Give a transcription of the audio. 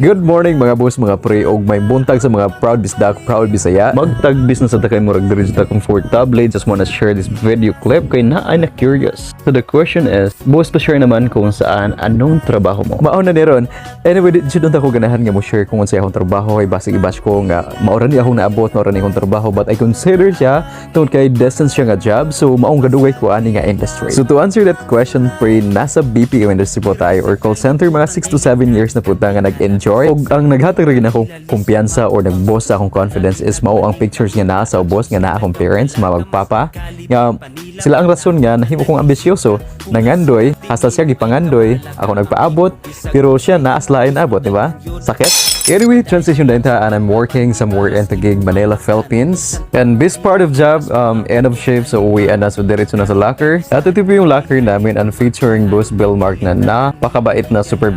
Good morning, mga boss, mga pre, og may buntag sa mga proud bisdak, proud Bisaya. Magtagbis na sa takay, murag diri sa comfortable. Just wanna share this video clip kay naay na curious. So the question is, boss, pa-share naman kung saan, anong trabaho mo? Mao na ni ron. Anyway, di jud ako ganahan nga mo share kung unsay akong trabaho kay basig i-bash ko nga mao ra ni akong naabot, mao ra ni akong trabaho, but I consider siya tungod kay distance siya nga job, so maong gadugay ko ani nga industry. So to answer that question, pre, nasa BPO industry po tayo or call center, mga 6 to 7 years na po ta nga nag-enjoy. Og ang naghatag rin akong kumpiyansa or nag-boost sa akong confidence is mao ang pictures nga naa sa ubos nga naa akong parents, mamag papa, nga sila ang rason nga nahimo kong ambisyoso, nangandoy hasta siya gipangandoy ako, nagpaabot, pero siya naaslain abot, di ba? Sakit. Anyway, transition din ta and I'm working somewhere in Taguig, Manila, Philippines. And this part of job, end of shift, so uwi na, so diretso na sa locker. At ito po yung locker namin and featuring Boss Bill Mark na napakabait na supervisor.